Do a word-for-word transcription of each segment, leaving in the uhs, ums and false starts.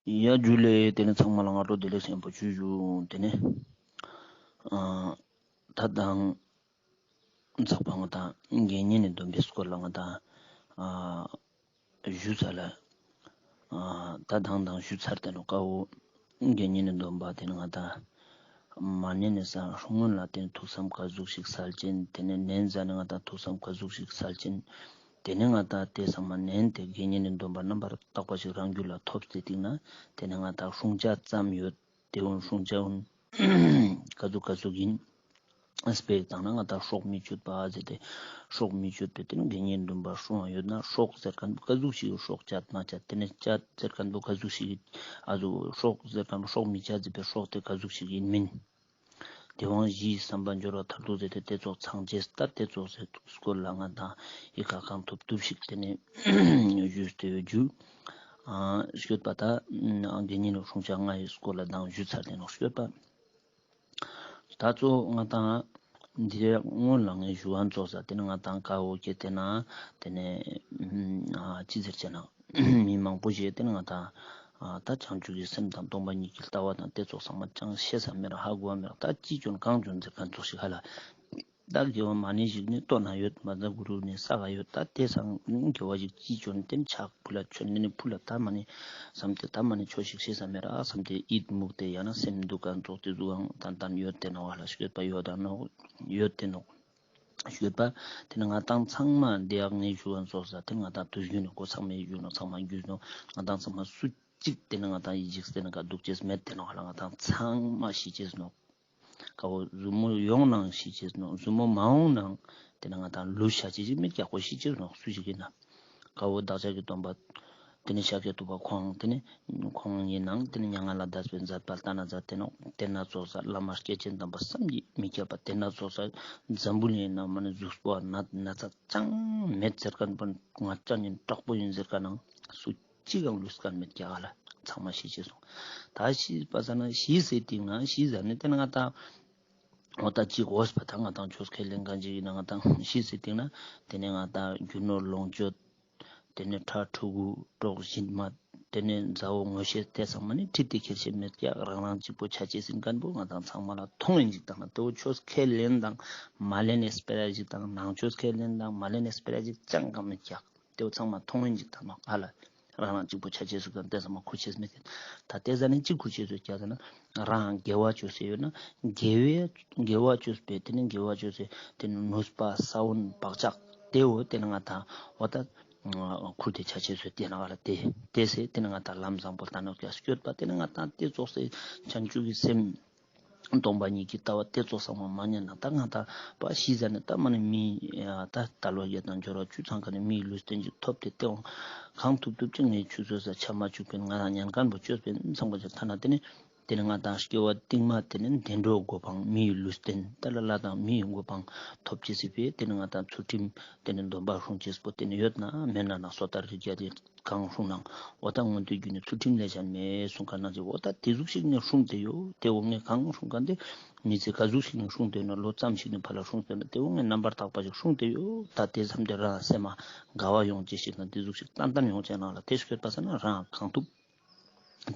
ཡ་ཇུ་ལེ། ཏེ་ནེ་ཚང་མ་ལ་སྔ་དྲོ་བདེ་ལེགས་ཆེན་པོ་ཞུ་ཞུ། ཏེ་ནེ་ཨ་ད་དང་ཚགས་པ་ང་དང་དགེ་བསྙེན་ནི་སྡོམ་པའི་སྐོར་ལ་ང་དང་ཨ་ཞུ་ཚར་ལ། ཨ་ད་དང་དང་ཞུ་ཚར་ཏེ་ནོག་ཀ་བོ། དགེ་བསྙེན་ནི་སྡོམ་པ་ཏེ་ནེ་ང་དང་མ་ནེ་ནེ་ས་སྔོན་ལ་ཏེ་ནེ་ཐུགས་བསམ་ག་ཟུག་ཞིག་སལ་ཅེན། ཏེ་ནེ་ནན་ཟ་ནེ་ང་དང་ཐུགས་བསམ་ག་ཟུག་ཞིག་སལ་ཅེན། ཏེ་ནེ་ང་དང་ཏེ་ཚང་མ་ནན་ཏེ་དགེ་བསྙེན་ནི་སྡོམ་པ་རྣམ་པར་དག་པ་ཞིག་རང་རྒྱུད་ལ་ཐོབ་སྟེ་སྟིང་ནེ་ཏེ་ནེ་ང་དང་སྲུང་བྱ་ཙམ་ཡོད། ཏེ་འོན་སྲུང་བྱ་འོན་ག་ཟུག་ག་ཟུག་ཨིན། དཔེ་བཏང་ན་ང་དང་སྲོག་མི་གཅོད་པ་ཟེར་ཏེ། སྲོག་མི་གཅོད་པའི་ཏེ་ནེ་དགེ་བསྙེན་སྡོམ་པ་སྲུང་བ་ཡོད་ན་སྲོག་ཟེར་ཁན་བོ་ག་ཟུག་ཞིག་སྲོག་བཅད་མ་བཅད། ཏེ་ནེ་བཅད་ཟེར་ཁན་བོ་ག་ཟུག་ཞིག་ཨ་ཟུག་སྲོག་ཟེར་ཁན་བོ་སྲོག་མི་བཅད་ཟེར་བའི་སྲོག་ཏེ་ག་ཟུག་ཞིག་ཨིན་མིན། ཏེ་བོ་གཞི་བསམ་པ་སྦྱོར་བ་མཐར་ཐུག་ཟེར་ཏེ་ཏེ་ཙོགས་ཚང་ཅེས་ད་ཏེ་ཙོགས་ཟེར་སྐོར་ལ་ང་དང་ཡི་ག་གང་ཐུབ་ཐུབ་ཞིག་ཏེ་ནེ་ཞུས་ཏེ་ཡོད་རྒྱུ། ཨ་ཤོད་པ་ད་དགེ་བསྙེན་ནི་སྲུང་བྱ་ལྔ་ཡི་སྐོར་ལ་དང་ཞུ་ཚར་ཏེ་ནོག་ཤོད་པ། ད་ཚོ་ང་དང་འདི་རེ་སྔོན་ལ་ངས་ཞུ་བ་ཙོགས་ས་ཏེ་ནེ་ང་དང་ཀ་བོ་ཁྱེད་ཏེ་ན་ཏེ་ནེ་ཨ་ཅི་ཟེར་ཅེ་ན་མི་མང་པོ་ཞིག་ཏེ་ནེ་ང་དང་ཨ་ད་བྱང་ཆུབ་ཀྱི་སེམས་དང་སྟོང་པ་ཉིད་ཀྱི་ལྟ་བ་དང་ཏེ་ཙོགས་ཚང་མ་ཅང་ཤེས་ས་མེད་ར་ཧ་གོ་བ་མེད་ར། ད་ཅི་བྱོན་གང་བྱོན་ཟེར་ཁན་ཙོགས་ཤིག་ཧ་ལ། ད་དགེ་བ་མ་ནེ་ཞིག་ནི་ལྟོ་ན་ཡོད། མ་ད་གུ་རུ་ནི་ས་ག་ཡོད། ད་ཏེ་སང་དགེ་བ་ཞིག་ཅི་བྱོན་ཏེ་ཕྱག་ཕུལ་ལ་བྱོན་ནི་ཕུལ་ལ་ད་མ་ནེ་བསམ་སྟེ་ད་མ་ནེ་ཆོས་ཤིག་ཤེས་ས་མེད་ར་བསམ་སྟེ་ཡིད་མུག་སྟེ་ཡང་ན་སེམས་སྡུག་ག་ཙོགས་ཏེ་ཟུག་ཡང་ཏན་ཏན་ཡོད་ཏེ་ནོག་ཧ་ལ་ཤོད་པ་ཡོད་ད་ནོག་ཡོད་ཏེ་ནོག་ཤོད་པ། ཏེ་ནེ་ང་དང་ཚང་མ་འདི་ཡག་ནེ་ཞུ་བ་ཙོགས་ས་ཏེ་ནེ་ང་དང་དུས་རྒྱུན་ནེ་གོ་ཚང་མ་ཡོད་ནོག་ཚང་མ་རྒྱུས་ནོག་ང་དང་ཚང་མ་སུ་གཅིག་ཏེ་ནེ་ང་དང་ཡིད་ཅིག་སྟེ་ནེ་ག་འདུག་ཅེས་མེད་ཏེ་ནོག་ཧ་ལ། ང་དང་ཚང་མ་ཤི་ཅེས་ནོག་ཀ་བོ་ཟུར་མོ་ཡོང་ནའང་ཤི་ཅེས་ནོག་ཟུར་མོ་མ་ཡོང་ནའང་ཏེ་ནེ་ང་དང་ལུས་ཤ་ཅེས་ཅིག་མེད་ཀྱག་ཁོ་ཤི་ཅེས་ནོག་སུ་ཞིག་ཨིན་ན། ཀ་བོ་བདག་ཅག་གི་སྟོན་པ་ཏེ་ནེ་ཤཱཀྱ་ཐུབ་པ་ཁོང་ཏེ་ནེ་ཁོང་ཨིན་ནའང་ཏེ་ནེ་མྱ་ངན་ལས་འདས་པའི་མཛད་པ་ལྟ་ན་མཛད་ཏེ་ནོག་ཏེ་ན་ཙོགས་ས་བླ་མ་སྐྱེས་ཆེན་དམ་པ་བསམ་གྱིས་མི་ཁྱབ་པ་ཏེ་ན་ཙོགས་ས་འཛམ་བུ་གླིང་ན་མ་ནེ་གཟུགས་པོ་ན་ན་ཚ་ཅང་མེད་ཟེར་ཁན་པོ་ང་ཅག་ནི་དྲག་པོ་ཨིན་ཟེར་ཁན་ནང་སུ་གཅིག་ཀྱང་ལུས་ཁན་མེད་ཀྱག་ལ། ཚང་མ་ཤི་ཅེས་སོང་། ད་ཤི་པ་ས་ན་ཤི་ཟེར་སྟིང་ནེ་ཤི་ཟ་ནེ་ཏེ་ནེ་ང་དང་འོ་ད་ཅིག་འོས་པ་ད་ང་དང་ཆོས་ཁས་ལེན་ཁན་ཅིག་ཨིན་ན་ང་དང་ཤི་ཟེར་སྟིང་ནེ་ཏེ་ནེ་ང་དང་རྒྱུ་ནོར་ལོངས་སྤྱོད་ཏེ་ནེ་ཕྲུ་གུ་གྲོགས་ཞན་མ་ཏེ་ནེ་མཛའ་བོ་ངོ་ཤེས་ཏེ་ཚང་མ་ནི་ཁྲིད་དེ་ཁྱེར་ཤེས་མེད་ཀྱག་རང་རང་གཅིག་པོ་ཆ་ཅེས་ཨིན་ཁན་པོ་ང་དང་ཚང་མ་ལ་མཐོང་ཨིན་ཅིག་དང་ན་ཏེ་བོ་ཆོས་ཁས་ལེན་དང་མ་ལེན་ནི་སྤེ་ར་ཞིག་དང་ནང་ཆོས་ཁས་ལེན་དང་མ་ལེན་ནི་སྤེ་ར་ཞིག་ཅང་གང་མེད་ཀྱག་ཏེ་བོ་ཚང་མ་མཐོང་ཨིན་ཅིག་དང་ནོག་ཧ་ལ། རང་རང་གཅིག་པོ་ཆ་ཅེས་སུ་ཀྱང་ཏེ་ཚང་མ་ཁུར་ཅེས་མེད་ཀྱག་ད་ཏེ་ཟ་ནེ་ཅིག་ཁུར་ཅེས་སུ་ཀྱག་ཟེར་ན་རང་དགེ་བ་ཅོས་ཟེར་ཡོད་ན་དགེ་བའི་དགེ་བ་ཅོས་པའི་ཏེ་ནེ་དགེ་བ་ཅོས་ཟེར་ཏེ་ནེ་ནུས་པ་ས་བོན་བག་ཆགས་ཏེ་བོ་ཏེ་ནེ་ང་དང་འོ་ད་ཁུར་ཏེ་ཆ་ཅེས་སུ་ཏེ་ནེ་ང་ལ་ཏེ་ཏེ་ཟེར་ཏེ་ནེ་ང་དང་ལམ་བཟང་པོ་ལྟ་ནོག་ཀྱག་སྐྱོད་པ་ཏེ་ནེ་ང་དང་ཏེ་ཙོགས་སེ་བྱང་ཆུབ་ཀྱི་སེམས་སྟོང་པ་ཉིད་ཀྱི་ལྟ་བ་ཏེ་ཙོགས་ཚང་མ་མ་ཉན་ན་ད་ང་དང་པ་ཤི་ཟ་ནེ་ད་མ་ནེ་མི་ད་དལ་བ་བརྒྱད་དང་འབྱོར་བ་བཅུ་ཚང་ཁན་ནི་མིའི་ལུས་རྟེན་ཅིག་ཐོབ་སྟེ་ཏེ་འོང་གང་ཐུབ་ཐུབ་ཅིག་ངས་ཆུད་ཟོས་ས་ཆ་མ་བཅུག་པིན་ང་རང་ཉན་ཁན་པོ་ཅོས་པིན་ཚང་པོ་ཅིག་ཐ་ན་ཏེ་ནེ་ཏེ་ནེ་ང་དང་སྐྱེ་བ་སྟིང་མ་ཏེ་ནེ་བདེ་འགྲོ་གོ་འཕང་མིའི་ལུས་རྟེན་ཏ་ལ་ལ་དང་མིའི་གོ་འཕང་ཐོབ་ཅེས་སི་ཕིའ་ཏེ་ནེ་ང་དང་ཚུལ་ཁྲིམས་ཏེ་ནེ་སྡོམ་པ་སྲུང་ཅེས་པོ་ཏེ་ནེ་ཡོད་ན་མེད་ན་ན་སོ་ཐར་རིགས་བརྒྱད་དེ་གང་སྲུང་ནའང་འོ་ད་སྔོན་དུས་རྒྱུན་ནི་ཚུལ་ཁྲིམས་ལས་གཞན་མེད་གསུང་ཁན་ནང་ཅིག་འོ་ད་ཏེ་ཟུག་ཞིག་ནེ་སྲུང་སྟེ་ཡོད། ཏེ་འོ་ངས་གང་སྲུང་ཁན་ཏེ་མི་ཚེ་ག་ཟུག་ཞིག་ནེ་སྲུང་སྟེ་ཡོད་ན་ལོ་ཙམ་ཞིག་ནེ་ཕར་ལ་སྲུང་སྟེ་ཡོད་ན་ཏེ་འོ་ངས་རྣམ་པར་དག་པ་ཞིག་སྲུང་སྟེ་ཡོད། ད་ཏེ་མཚམས་ཏེ་རང་སེམས་མ་དགའ་བ་ཡོང་ཅེས་ཤིག་དང་ཏེ་ཟུག་ཞིག་ཏན་ཏན་ཡོང་ཅེས་ནང་ལ་ཏེ་སྐྱོད་པ་ས་ན་རང་གང་ཐུབ།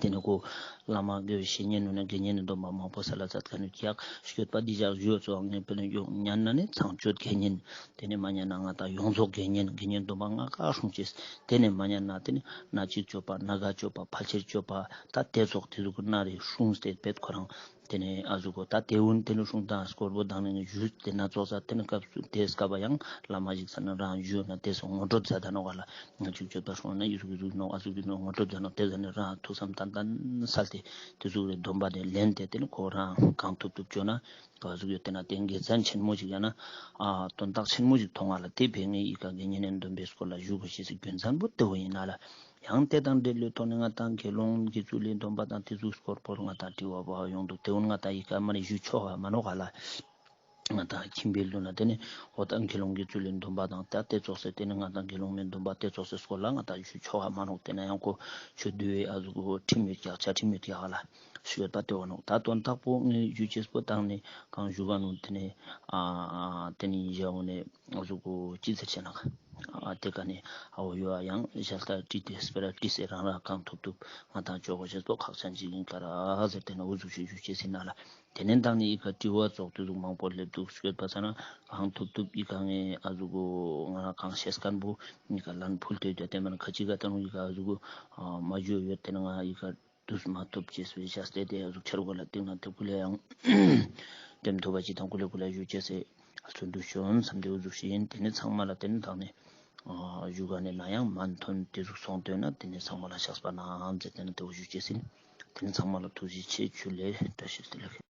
ཏེ་ནེ་ཁོ་བླ་མ་དགེ་བའི་བཤེས་གཉེན་ནུ་ན་དགེ་བསྙེན་ནི་སྡོམ་པ་མང་པོ་སལ་ལ་ཛད་ཁན་ནི་ཀྱག་སྐྱོད་པ་འདི་ཞག་ཞུ་ཙོགས་ངས་དཔེར་ན་ཡོང་ཉན་ན་ནི་ཚངས་སྤྱོད་དགེ་བསྙེན། ཏེ་ནེ་མ་ཉན་ན་ང་དང་ཡོངས་རྫོགས་དགེ་བསྙེན་དགེ་བསྙེན་སྡོམ་པ་ལྔ་ཀ་སྲུང་ཅེས། ཏེ་ནེ་མ་ཉན་ན་ཏེ་ནེ་སྣ་གཅིག་སྤྱོད་པ་སྣ་འགའ་སྤྱོད་པ་ཕལ་ཆེར་སྤྱོད་པ་ད་ཏེ་ཙོགས་ཏེ་ཟུག་གི་སྣ་རེ་སྲུང་སྟེ་པེད་ཁོ་རང་། ཏེ་ནེ་ཨ་ཟུག་གོ་ད་ཏེ་འོན་ཏེ་ནེ་སྲུང་དང་སྐོར་པོ་དང་ནེ་ཞུས་ཏེ་ན་ཙོགས་ས་ཏེ་ནེ་སྐབས་སུ་ཏེ་སྐབས་པ་ཡང་བླ་མ་ཞིག་ས་ན་རང་ཞུ་ན་ཏེ་སོ་ངོ་སྤྲོད་ཛད་ད་ནོག་ག་ལ། ང་ཅིག་སྤྱོད་པ་སྲུང་ན་ཨི་ཟུག་གི་ཟུག་ནོག་ཨ་ཟུག་གི་ནོག་ངོ་སྤྲོད་ཛད་ནོག་ཏེ་ཟ་ནེ་རང་ཐུགས་བསམ་ཏན་ཏན་སལ་ཏེ་ཏེ་ཟུག་རེ་སྡོམ་པ་ནེ་ལེན་ཏེ་ཏེ་ནེ་ཁོ་རང་གང་ཐུབ་ཐུབ་ཅོ་ན་ག་ཟུག་ཡོད་ཏེ་ན་ཏེ་དགེ་མཚན་ཆེན་མོ་ཞིག་ཡང་ན་ཨ་དོན་དག་ཆེན་མོ་ཞིག་མཐོང་ང་ལ་ཏེ་བས་ངས་ཨི་ཀ་དགེ་བསྙེན་ནི་སྡོམ་པའི་སྐོར་ལ་ཞུ་གོས་ཤེས་སི་རྒྱུ་མཚན་པོ་ཏེ་བོ་ཨིན་ན་ལ། ཡང་ཏེ་དང་འབྲེལ་ལོས་ཐོག་ནེ་ང་དང་དགེ་སློང་དགེ་ཚུལ་ལི་སྡོམ་པ་དང་ཏེ་ཟུག་སྐོར་པོ་ང་དང་དྲི་བ་བ་ཡོང་དུག་ཏེ་འོན་ང་དང་ཨི་ཀ་མ་ནེ་ཞུ་ཆོག་ག་མ་ནོག་ག་ལ། ང་དང་ཁྱིམ་པའི་ལུགས་ན་ཏེ་ནེ་འོ་ད་དགེ་སློང་དགེ་ཚུལ་ལི་སྡོམ་པ་དང་ད་ཏེ་ཙོགས་སེ་ཏེ་ནེ་ང་དང་དགེ་སློང་མའི་སྡོམ་པ་ཏེ་ཙོགས་སེ་སྐོར་ལ་ང་དང་ཞུ་ཆོག་ག་མ་ནོག་ཏེ་ན་ཡང་ཁོ་ཆོས་འདུལ་བའི་ཨ་ཟུག་གོ་ཁྲིམས་ཡོད་ཀྱག་བཅའ་ཁྲིམས་ཡོད་ཀྱག་ག་ལ་ཞུ་ཡོད་པ་ཏེ་བ་ནོག་ད་དོན་དག་པོ་ངས་ཞུ་ཅེས་པོ་དང་ནེ་གང་ཞུ་ག་ནོག་ཏེ་ནེ་ཨ་ཏེ་ནེ་ཡ་འོ་ནེ་ཨ་ཟུག་གོ་ཅི་ཟེར་ཆེ་ན་ག་ཨ་དེ་ཀ་ནེ་ཨ་བོ་ཡོ་ཨ་ཡང་ཞལ་ལྟ་ཏི་ཏི་སྤེ་ར་ཏི་སེ་རང་རང་གང་ཐུབ་ཐུབ་ང་དང་ཅོ་གོ་ཤེས་པོ་ཁག་ཅན་ཅིག་ཨིན་ཀ་ར་ཟེར་ཏེ་ནེ་འུ་ཟུག་ཤིག་ཞུ་ཅེས་ཨིན་ན་ལ། དེ་ནེ་མདང་ནེ་ཨི་ཀ་དྲི་བ་ཙོགས་དེ་ཟུག་མང་པོ་སླེབས་འདུག་ཤོད་པ་ས་ན་གང་ཐུབ་ཐུབ་ཨི་ཀ་ངས་ཨ་ཟུག་གོ་ང་རང་གང་ཤེས་མཁན་པོ་ཨི་ཀ་ལན་ཕུལ་ཏེ་ཡོད་དེ་མན་ཁ་ཅིག་ག་ད་རུང་ཨི་ཀ་ཨ་ཟུག་གོ་མ་ཞུ་ཡོད་དེ་ནེ་ང་ཨི་ཀ་དུས་མ་ཐུབ་ཅེས་སུ་ཤ་སྟེ་དེ་ཨ་ཟུག་ཆེར་གོ་ལ་སྟེང་ན་དེ་ཀུ་ལེ་ཡང་དེམ་ཐུབ་པ་ཅི་དང་ཀུ་ལེ་ཀུ་ལེ་ཞུ་ཅེས་སེ་ཨ་ཚུ་འདུག་ཤོན་བསམ་སྟེ་འུ་ཟུག་ཤིག་ཨིན། དེ་ནེ་ཚང་མ་ལ་དེ་ནེ་མདང་ནེ་ཨ་ཞུ་ག་ནེ་ན་ཡང་མ་མཐུན་དེ་ཟུག་སོང་དོན་ན་དེ་ནེ་ཚང་མ་ལ་ཤགས་པ་ན་ཟེར་དེ་ནེ་དེ་འུ་ཞུ་ཅེས་ཨིན། དེ་ནེ་ཚང་མ་ལ་ཐུགས་རྗེ་ཆེ། ཇུ་ལེ། བཀྲ་ཤིས་བདེ་ལེགས།